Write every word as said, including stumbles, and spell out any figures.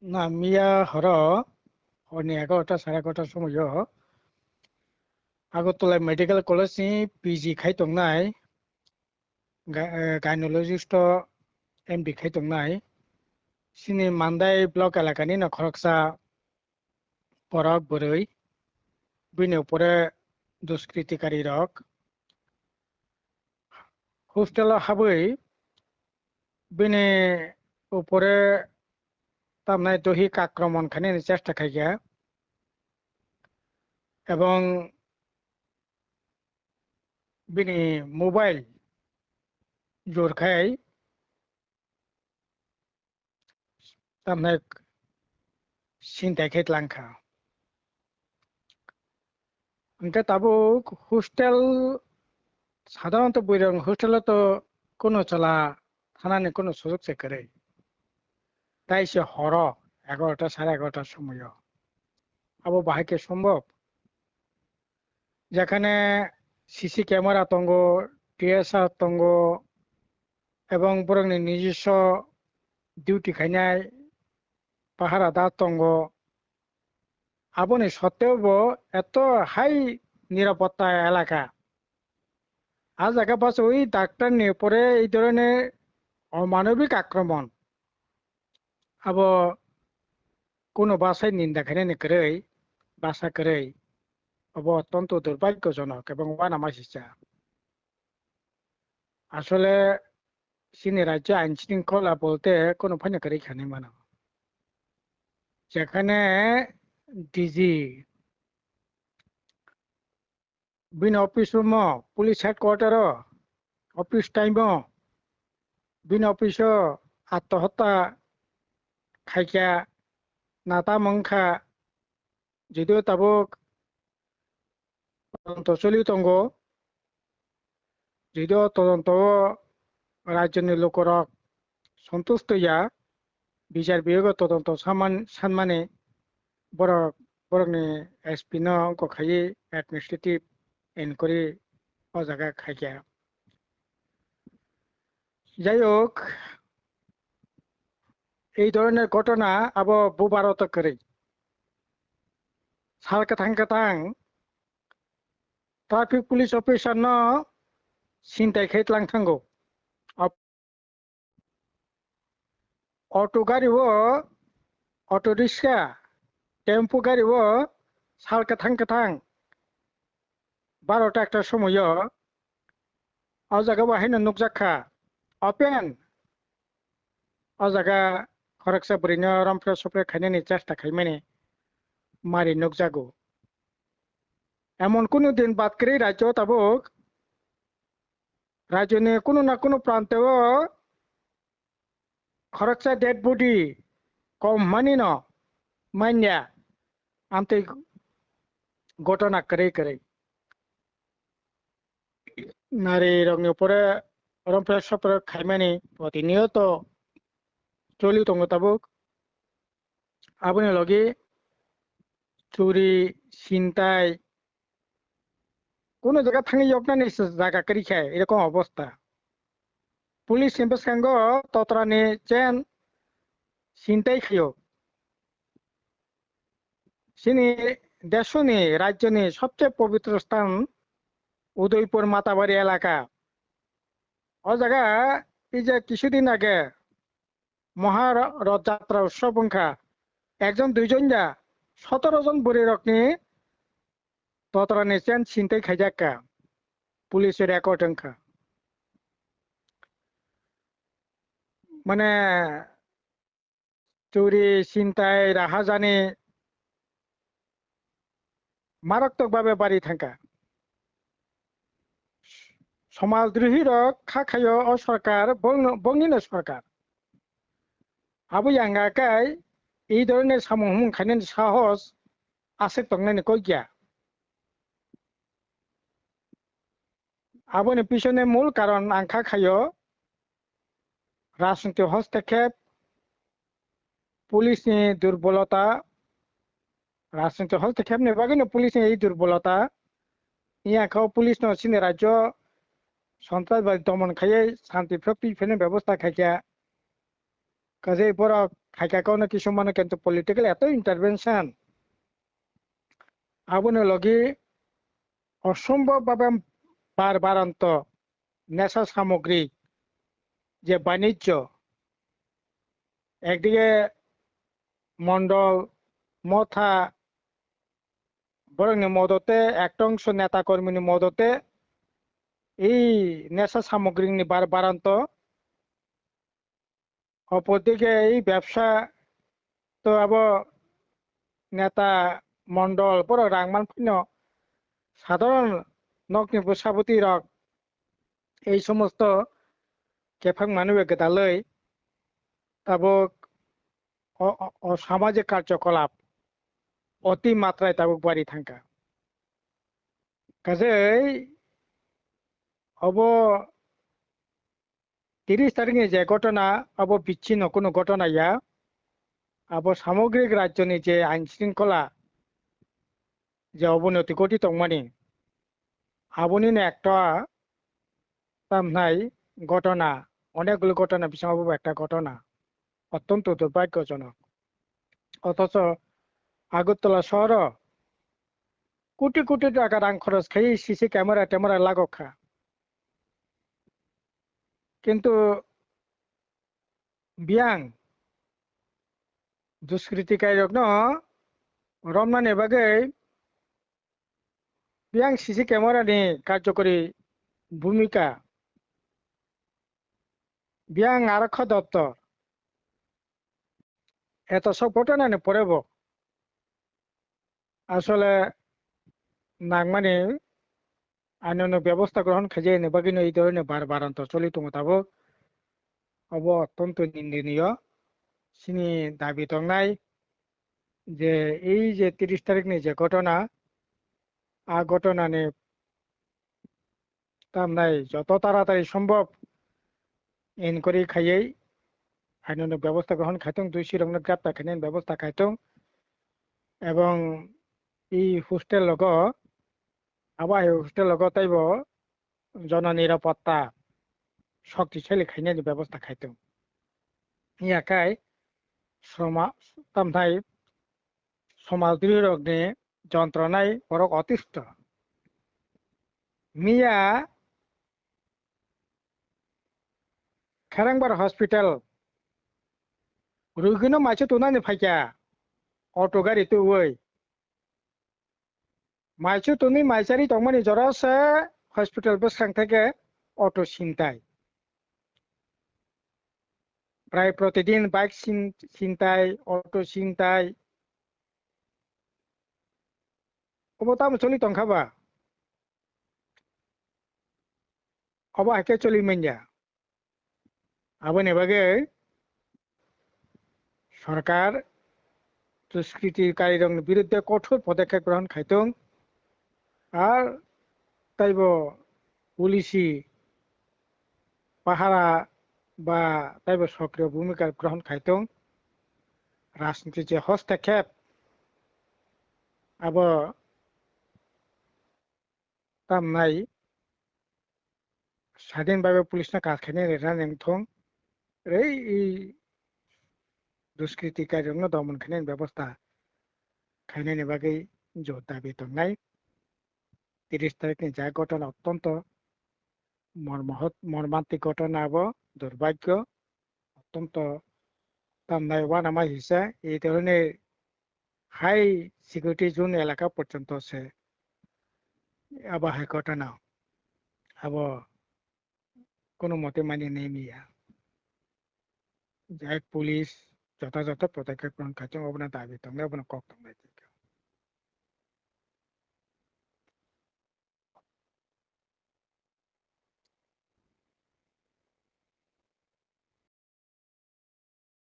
Na miya horo, horni egarota sare egarota somoyo Agartala Medical College ni P G khai tongnai, ga-, eh, gynecologist o M D khai tongnai. Sini Mandai block elakani no khoroksa borok bwrwi, bini upore duskritikari rok hostel o habwi bini upore tamnai dohik akromon khainani chesta khaikha, ebong bini mobile jor khai tamnai sintai khe tlang kha. Hwnkhe tabuk hostel, sadharanto bwrwirok hostel o to kunu chwla thanani kunu sujok se kwrwi. Tai se horo egarota, sare egarota somoyo. Abo bahai khe sombhob? Jekhane C C camera tongo, T S R tongo, ebong borokni nijoswo duty khainai pahara da tongo. Aboni sotteo bo eto hai nirapotta elaka. A jaga bachwi daktar ni upore ei dhoroner omanobik akromon. Abo kunu bwsai ninda khainani kwrwi, bwsa kwrwi. Abo ottonto durbhagyojonok ebong uanama sisa. Asole chini rajyo ain shringkhola bolte kunu phano kwrwi khanai mano. Jekhane D G bini office room o, police headquarter o, office time o, bini office o attohotta khaikha, nata mangkha, judio tabuk todonto choli tongo, judio todonto o rajyoni lukorok sontusto ya, bichar biyogo todonto saman-, sanmani borok, borokni S P no wngkok khaiwi administrative inquiry o jaga khaikha. Jai hok, ei dhoroner ghotona abo bubar o to kwrwi. Sal kwthang kwthang traffic police officer no sintai khai tlang thango. Auto gari o, auto rickshaw, tempo gari o sal kwthang kwthang barota ekta somoyo o jaga bo haino nukjak kha. Open o jaga khoroksa bwrwino romphre sophre khainani chesta khaimani mari nukjago. Emon kunu din bad kwrwi rajyo tabuk rajyoni kunu na kunu pranteo khoroksa dead body kom manino manya, amtwi ghotona kwrwi kwrwi. Nari rokni upore romphre sophre khaimani protiniyoto choli tongo tabuk. Aboni logi churi, sintai, kunu jaga thangwi yoknani se jaga kwrwi khe erokom obosta. Police ni bwskango totrani chen sintai khaio. Chini desoni, rajyoni sobche pobitro sthan Udaipur Matabari elaka. O jaga ei je kisudin age Maha Ro-, Roth Jatra Utsav wngkha. Ekjon duijon ya, sotoro jon bwrwi rokni totrani chen sintai khaijak kha. Police record wngkha. Mane churi, sintai, rahajani maroktok babe bari thangkha. Somaj drohi rok kha khaio o sorkar, bongno, bongnino sorkar. Abo yanga kai ei dhoroner samung humung khainani sahos aswk tongnani kok ya. Aboni pisone mul karon ang kha khaio rajniti hostokhep, police ni durbolota, rajniti hostokhep ni bagwi no police ni ei durbolota. Iya kha o police no chini rajyo sontras bai domon khaiwi santi phirok twi pheno bebosta khaikha. Kaje borok khaika kono kisu mano kintu political eto intervention. Aboni logi osombhob bhabe bar baranto nesha samogri je banijjo, ekdige mondol, motha, borokni modote, ekta ongso neta kormini modote ei nesha samogrini bar baranto. Opor dike ei bebsa to abo neta mondol borok rang manphino sadharon nokni bwsabwtwi rok ei somosto kephang manwi gwdalwi tabuk o, o, o samajik karjokolap oti matrai tabuk bari thangkha. Kajei obo tiris tarikni je ghotona, abo bichino kunu ghotona ya, abo samogrik rajyoni je ain shringkhola je obonoti ghoti tongmani, abonino ekta tamhnai ghotona, onekgulo ghotona bisingo obo ekta ghotona, ottonto durbhagyojonok. Othocho Agartala sohoro koti koti taka rang khoros khai C C camera temera lagok kha. Kintu biyang duskritikai rokno romnani bagwi biyang C C camera ni karjokori bhumika, biyang arokha doptor, eto sok ghotona ni pore bo asole nangmani ainono bebosta grohon khaijani bagwino ei dhoroner bar baranto choli tongo tabuk. Obo ottonto nindiniyo. Chini dabi tongnai je ei je tiris tarikni je ghotona, a ghotonani tamnai joto taratari sombhob enquiry khaiwi ainono bebosta grohon khaitong, dusirokno greptar khainani bebosta khaitong. Ebong i hostel logo, abo hai hostel logo teibo jono nirapotta shoktisali khainani bebosta khaitong. Yakhai soma-, tamthai somajodroi rokni jontronai borok otisto. Miya Kherengbar hospital rugino maichu tunani phaikha auto gari tuwi. Maichu tuni maichari tongmani jora se hospital bwskang theke auto sintai. Prai protidin bike sin-, sintai, auto sintai. Obo tamo choli tongkha ba? Obo hai khe choli manya. Aboni bagwi sorkar duskritikarokni biruddhe kothor podokkhep grohon khaitong, ar taibo police pahara ba taibo sokriyo bhumika grohon khaitong, rajniti je hostokkhep abo tamnai sadin bhabe police no kaas khainai rwna nangthung, rei i duskritikarokno domon khainani bebosta khainani bagwi jor dabi tongnai. Tiris tarikni ja ghotona ottonto mormohot-, mormantik ghotona abo durbhagyo, ottonto tamnai uanama hisa, ei dhoroner high security zone elaka porjonto se abo hai ghotona abo kono mote mani nai miya. Jai police joto joto podokkhep grohon khaitong, obono dabi tongnai, obono kok tongnai.